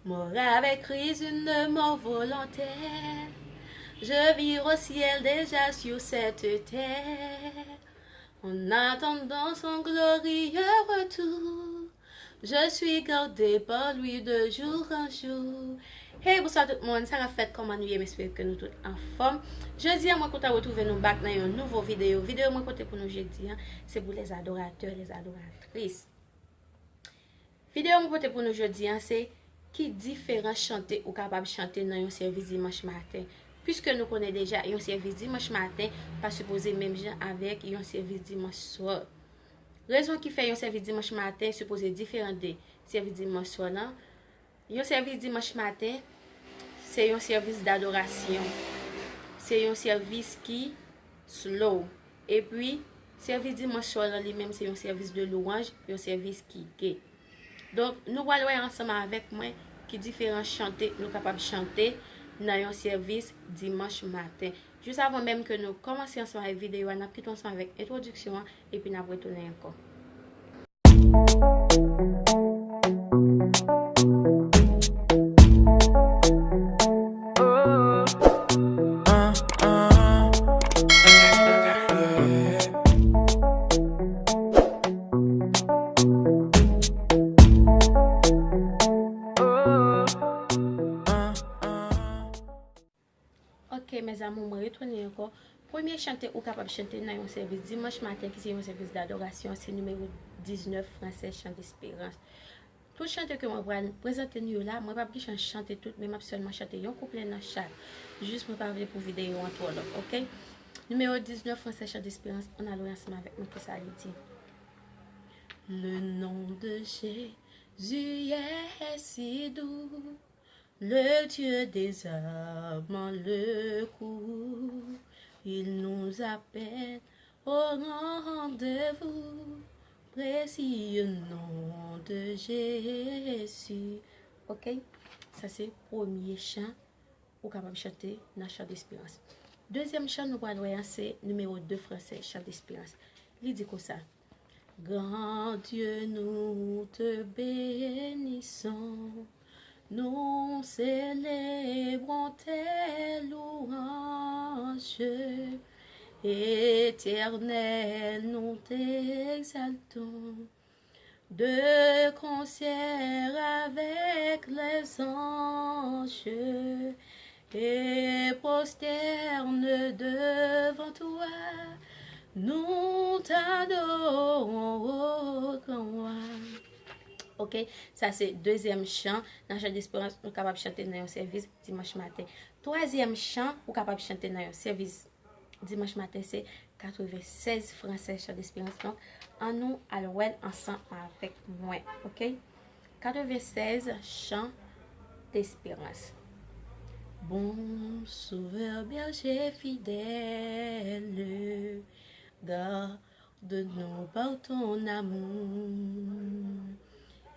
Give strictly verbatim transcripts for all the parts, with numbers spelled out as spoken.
Mort avec Christ, une mort volontaire. Je vire au ciel déjà sur cette terre. En attendant son glorieux retour, je suis gardé par lui de jour en jour. Hey, bonswa tout moun, sa k ap fèt, kòman nou ye? M espere ke nou tout anfòm. Jodi a, mwen kontan retwouve nou back nan yon nouvo videyo. Videyo mwen pote pou nou jodi a, se pou les adorateurs, les adoratrices. Videyo mwen pote pou nou jodi a, se ki diferan chante ou kapab chante nan yon sèvis dimanch maten. Piske nou konnen deja, yon sèvis dimanch maten pa sipoze menm jan avèk yon sèvis dimanch swa. Rezon ki fè yon sèvis dimanch maten sipoze diferan de sèvis dimanch swa lan, yon sèvis dimanch maten, se yon sèvis dadorasyon. Se yon sèvis ki slow. Epi, sèvis dimanch swa lan li menm se yon sèvis de louwanj, yon sèvis ki gay. Donk, nou pral wè ansanm avèk mwen ki diferan chante nou kapab chante nan yon sèvis dimanch maten. Jis avan menm ke nou kòmanse ansanm avèk videyo a, n ap kite ansanm avèk entwodiksyon an, epi n ap retounen ankò. Ok, mes amours, mwen retounen ankò. Premye chante ou kapab chante nan yon sèvis dimanch maten, ki se yon sèvis dadorasyon, se nimewo diznèf fransè, Chant d'Espérance. Tout chante ke mwen pral prezante nou yo la, mwen p ap gen chans chante tout, men m ap sèlman chante yon kouplè nan chak. Jis mwen pa vle pou videyo an twò long, ok? Nimewo diznèf fransè, Chant d'Espérance, ann al wè ansanm avèk mwen kisa li di. Le nom de Jésus est si doux. Le Dieu des armes le court, il nous appelle au rendez-vous, précieux nom de Jésus. Ok, sa se premye chan ou kapab chante nan Chant d'Espérance. Dezyèm chan nou pral wè an se nimewo de fransè, Chant d'Espérance. Li di konsa. Grand Dieu, nous te bénissons, nous célébrons tes louanges. Éternel, nous t'exaltons de concert avec les anges et prosternés devant toi, nous t'adorons, ô grand roi. Ok, sa se dezyèm chan nan Chant d'Espérance nou kapab chante nan yon sèvis dimanch maten. Twazyèm chan ou kapab chante nan yon sèvis dimanch maten se katrevensèz fransè, Chant d'Espérance. Donk, ann nou al wè l ansanm avèk mwen, ok? Katrevensèz, Chant d'Espérance. Bon Sauveur, berger fidèle, garde-nous par ton amour,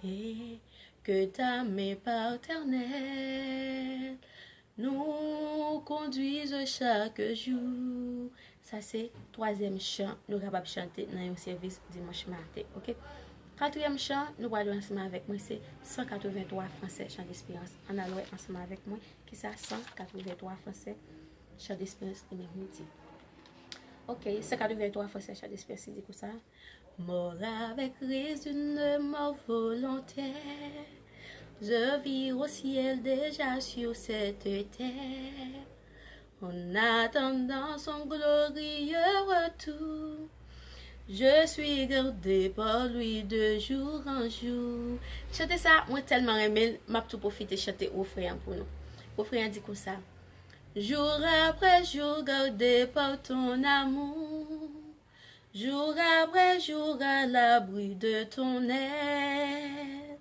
et que ta main paternelle nous conduise chaque jour. Sa se twazyèm chan nou kapab chante nan yon sèvis dimanch maten, ok? Katriyèm chan nou pral wè ansanm avèk mwen se san katreventwa fransè, Chant d'Espérance. Ann al wè ansanm avèk mwen kisa san katreventwa fransè, Chant d'Espérance li menm li di. Ok, san katreventwa fransè, Chant d'Espérance li di konsa. Mort avec Christ, une mort volontaire. Je vire au ciel déjà sur cette terre. En attendant son glorieux retour, je suis gardé par lui de jour en jour. Chante sa, mwen tèlman renmen l, m ap tou pwofite chante refren an pou nou. Refren an di konsa. Jour après jour, gardé par ton amour, jour après jour à l'abri de ton aile.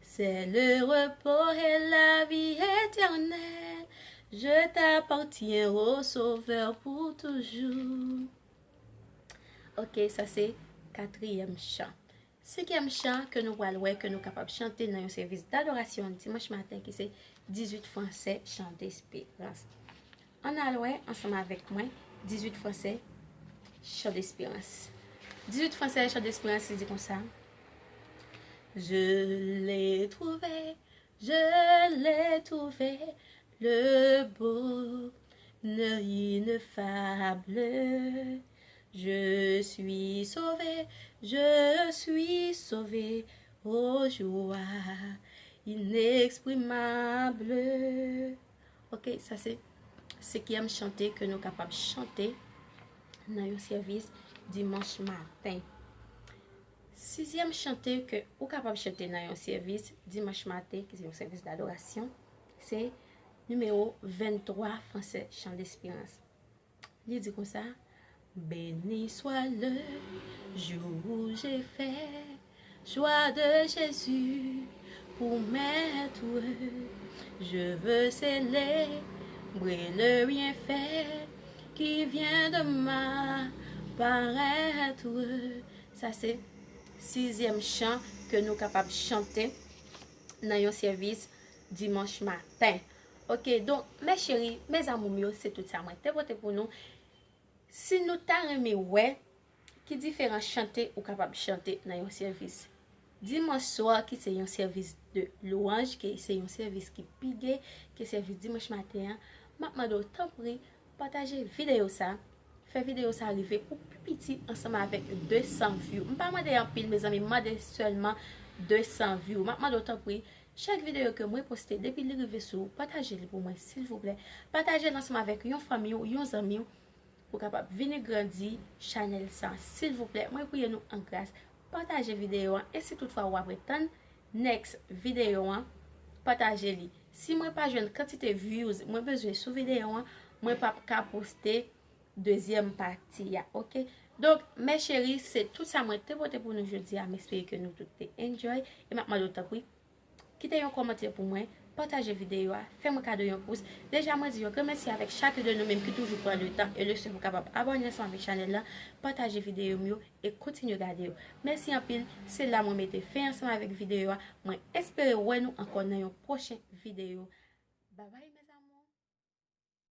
C'est le repos et la vie éternelle. Je t'appartiens, ô Sauveur, pour toujours. Ok, sa se katriyèm chan. Senkyèm chan ke nou pral wè ke nou kapab chante nan yon sèvis dadorasyon dimanch maten ki se dizuit fransè, Chant d'Espérance. Ann al wè ansanm avèk mwen dizuit fransè, Chant d'Espérance. Dizuit fransè, Chant d'Espérance li di konsa. Je l'ai trouvé Je l'ai trouvé, le bonheur ineffable. Je suis sauvé, je suis sauvé, oh joie inexprimable. Ok, sa se senkyèm chante ke nou kapab chante nan yon sèvis dimanch maten. Sizyèm chante ke ou kapab chante nan yon sèvis dimanch maten, ki se yon sèvis dadorasyon, se nimewo venntwa, Fransè, Chant d'Espérance. Li di konsa: Béni soit le jour où j'ai fait choix de Jésus pour m'être. Je veux célébrer le bienfait qui vient de m'apparaître. Sa se sizyèm chan ke nou kapab chante nan yon sèvis dimanch maten. Ok, donk, mes chéris, mes amours m yo, se tout sa mwen te pote pou nou. Si nou ta renmen wè ki diferan chante ou kapab chante nan yon sèvis dimanch swa, ki se yon sèvis de lwanj, ki se yon sèvis ki pi gay ke sèvis dimanch maten an, m ap mande w, tanpri, pataje videyo sa. Fè videyo sa rive pou pi piti ansanm avèk de san view. M pa mande anpil, mezanmi, m mande sèlman de san view. M ap mande w, tanpri, chak videyo ke mwen poste, depi li rive sou ou, pataje li pou mwen, silvouplè. Pataje l ansanm avèk yon fanmi w, yon zanmi w, pou kapab vini grandi chanèl sa, silvouplè. Mwen priye nou an gras, pataje videyo an, e si toutfwa w ap ret tann next videyo an, pataje li. Si mwen pa jwenn kantite views mwen bezwen sou videyo an, mwen p ap ka poste dezyèm pati a, ok? Donk, mes chéris, se tout sa mwen te pote pou nou jodi a. M espere ke nou tout te enjoy. E m ap mande w, tanpri, kite yon kòmantè pou mwen, pataje videyo a, fè mwen kado yon pous. Deja, mwen di yon gran mèsi avèk chak de nou menm ki toujou pran le tan e le swen pou kapab abòne ansanm avèk chanèl la, pataje videyo m yo e kontinye gade yo. Mèsi anpil, se la mwen mete fen ansanm avèk videyo a. Mwen espere wè nou ankò nan yon pwochen videyo. Babay.